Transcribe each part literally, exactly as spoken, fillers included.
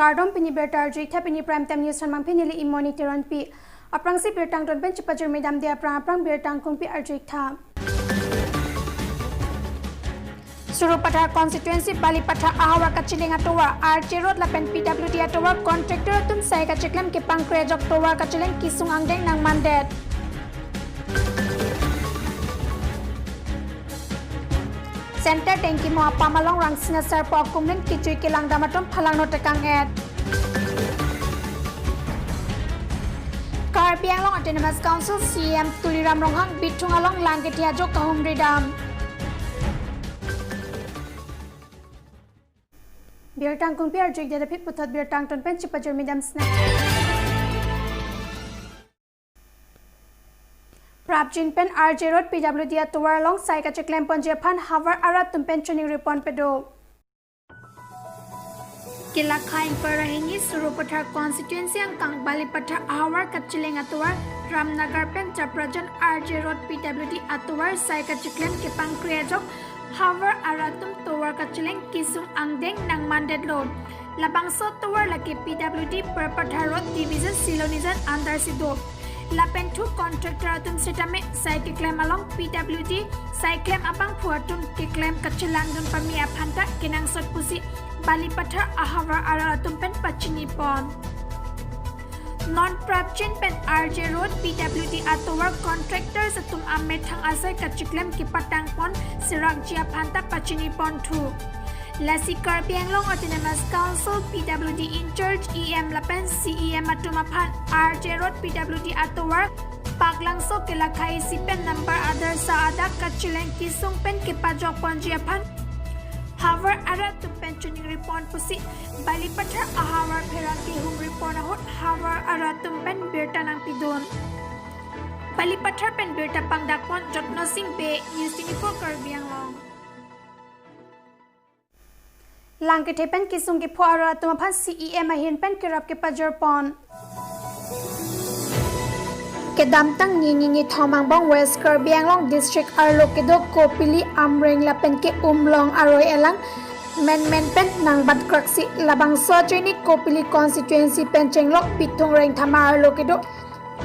Kardom, pini birta arju-ik tha, pini Prime Time News an mangphi neli Imoni Teronpi. Aphrangsi birta angton pen chepajirmi damde aphrang aphrang birta angkungpi arju-ik tha. Sarupathar constituency Balipathar ahavar kacheleng atovar, R J Road lapen P W D atovar contractor atum sai kacheklem kepangkre ajok tovar kacheleng kesung angdeng nangmandet. Center Dengkimo apam along Rangsina Sarpo akumlin kejui kelangdam atum phalangno tekang-et. Karbi Anglong Autonomous Council C E M Tuliram Ronghang bithung along lang kethe ajok kahumri dam. Birta angkungpi arju-ik det aphi puthot birta angton pen chepajirmi dam sna. Prapjin pen R J Road P W D atovar along sai kacheklem ponji aphan havar arat atum pen choningri pon pado. Kelakha ingkoi ra hini Sarupathar constituency angkang Balipathar ahavar kacheleng atovar Ramnagar pen Chaprajan R J Road P W D atovar sai kacheklem kepangkre ajok havar arat atum tovar kacheleng kesung angdeng nangmandetlo. Labangso tovar lake P W D Balipathar Road Division Silonijan under si do. Lapen thu contractor atum setame sai keklem along P W D sai klem abangphu atum keklem kachelangdun pame aphan ta kenangsot pusi Balipathar ahavar arat atum pen pachini pon. Non prapjin pen R J Road P W D atovar contractors atum amethang asai kacheklem kepatang pon serakji aphan ta pachini pon thu. Lasi Karbi Anglong Autonomous Council P W D in charge E M lapen C E M atum aphan R J Road P W D atovar Paklangso kelakha isi pen number adarsa adak kacheleng kesung pen kepajok ponji aphan havar arat atum pen choningri pon pusi Balipathar ahavar pherangke humri pon ahut havar arat atum pen birta nangpidun. Balipathar pen birta pangdak pon Jotno Sing Bey, News twenty-four Karbi Anglong. Lang kethe pen kesung kepho arat atum aphan C E M ahin pen kerap kepajor pon. Kedamtang nini nithom angbong West Karbi Anglong District arlo kedo Kopili, Amreng lapen ke Umlong aroi alang menmen pen nangbat kraksi labangso ajoine Kopili constituency pen chenglok bithung rengthama arlo kedo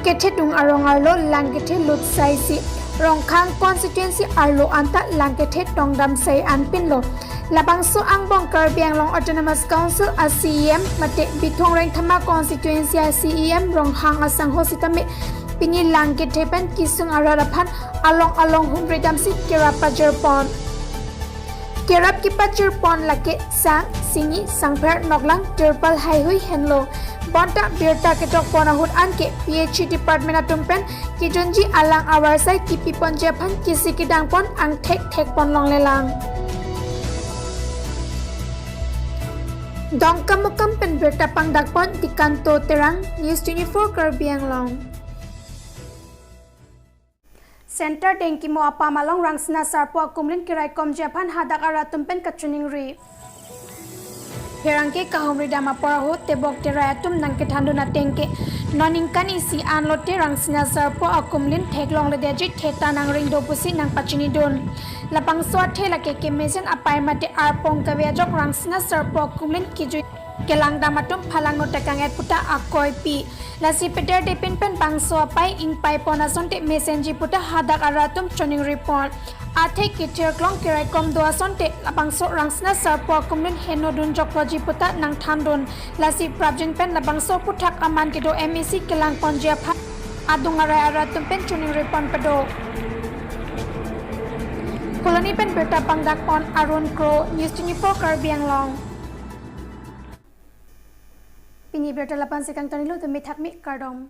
kethedung arong arlo lang kethe lut sai si Rongkhang constituency arlo anta lang kethe tongdam sai anpinlo. Labangso angbong Karbi Anglong Autonomous Council a C E M mate bithung rengthama constituency a C E M Ronghang asangho sitame pini lang kethe pen kesung arat aphan along along humri damsi kerap pajor pon. Kerap kepajor pon lake sang, sini, sangpher, noklang, tirpal, haihui henlo. Bonta birta ketok pon ahut anke P H E department atum pen kejunji alang avarsai kipi ponji aphan kisi kedang pon angthek thek pon longlelang. Dongkamukam pen birta pangdak pon Dikanto Terang, News twenty-four Karbi Anglong. Center Dengkimo apam along Rangsina Sarpo akumlin keraikomji aphan hadak arat atum pen kachoningri. Pherangke kahumri dam apor ahut tebok terai atum nangkethandun ateng ke non ningkan isi anlote Rangsina Sarpo akumlin theklongledetji theta nangring do pusi nangpachinidun. Labangso athe lake kemesen apai mate arpong kave ajok Rangsina Sarpo akumlin kejui kelangdam atum phalangno tekang-et puta akoipi. Lasi pederdepin pen bangso apai ingpai pon asonte mesenji puta hadak arat atum choningri pon. Athe kethir klong keraikom do asonte labangso Rangsina Sarpo akumlin henodun jokloji puta nangthandun. Lasi prapjin pen labangso aputhak aman kedo M A C kelang ponji aphan adung arai arat atum pen choningri pon pado. Koloni pen birta pangdak pon Arun Kro, News twenty-four Karbi Anglong. Pini birta lapu-an si kangtonilo, tumi thakmi, kardom.